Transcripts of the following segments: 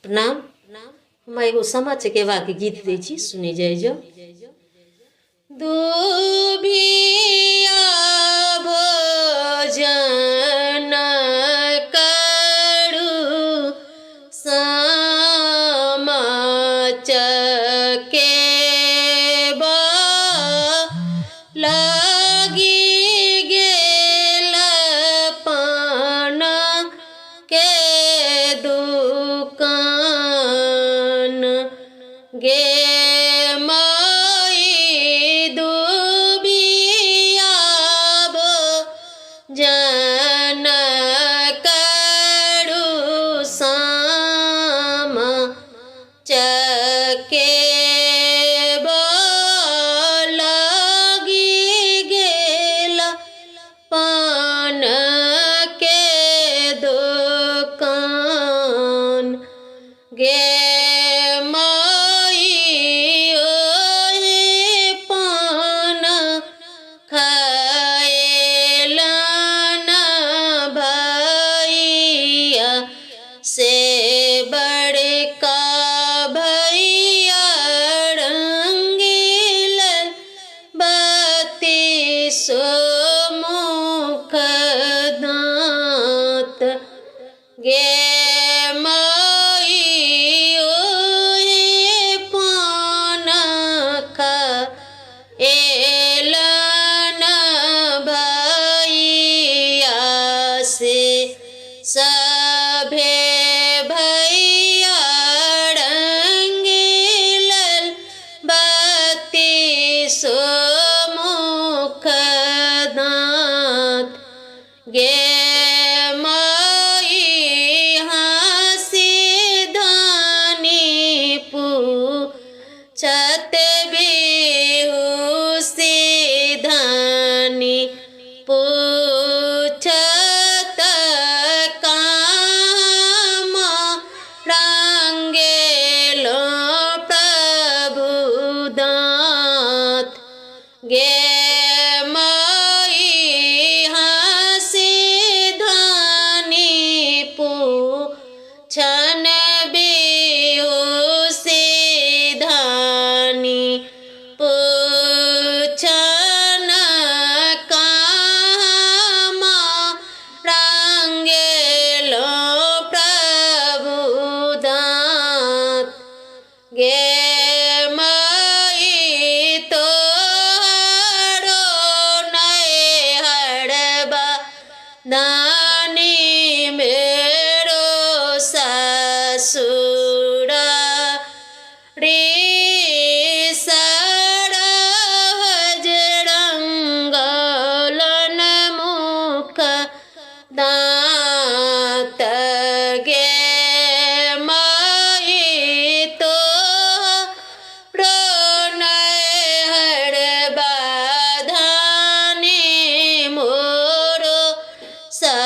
प्रणाम। हम एगो सामा चकेवाके गीत दै छी, सुनै जाइ जाउ। दुभिया भोजन करू सामा चकेबा, लागि गेल पान के दुकान गे माई, दुबिया भोजन करू सामा चकेबा, लागि गेल पान के दुकान गे माई, ओहि पान खएलन भैया से बड़का भैया, रंगील बत्तीसो मुख दाँत गे माई, ओहि पान खएलन भैया से सभे भैया, रंगील बत्तीसो मुख दाँत गे माई, हँसी धानी पूछत बिहुसी धानी पूछत कामा रंगेलो प्रभु दाँत गे माई, हँसी धानी पूछन बिहुसी धानी पूछन कामा रंगेलो प्रभु दाँत गे माई, तोहरो नैहरबा दानी मेरो ससुरा रे, सरहज रंगलन मुख दाँत गे माई, तोहरो नैहरबा धानी मोरो ससुरारी,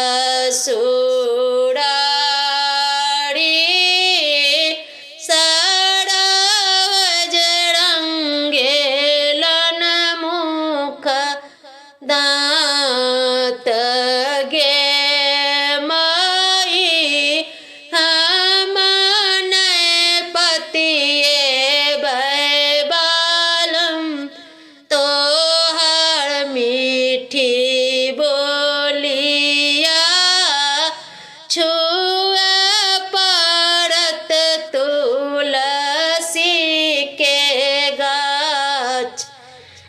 सरहज रंगेलन मुख दाँत गे माई, हम पतिए बालम तोहर मीठी बोलिया छुए पड़त तुलसी के गाछ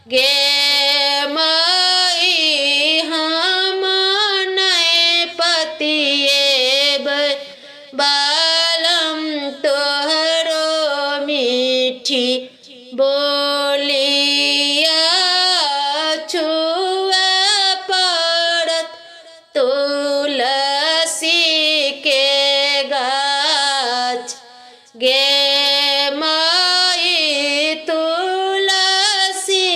गे माई, हम पतिए बालम तोहरो मीठी बोलिया छुए पड़त तुलसी के गाछ गे माई, तुलसी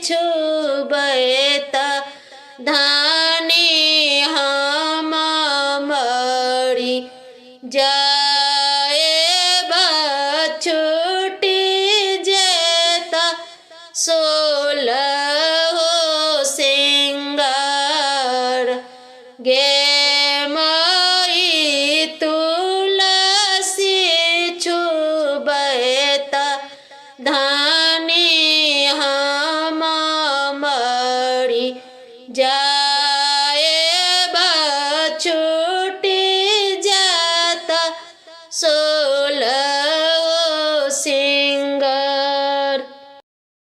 छुबै त धानी हम मरी जाएब, छूटी जेता सोलह सिंगार गे माई, तुलसी सोहर।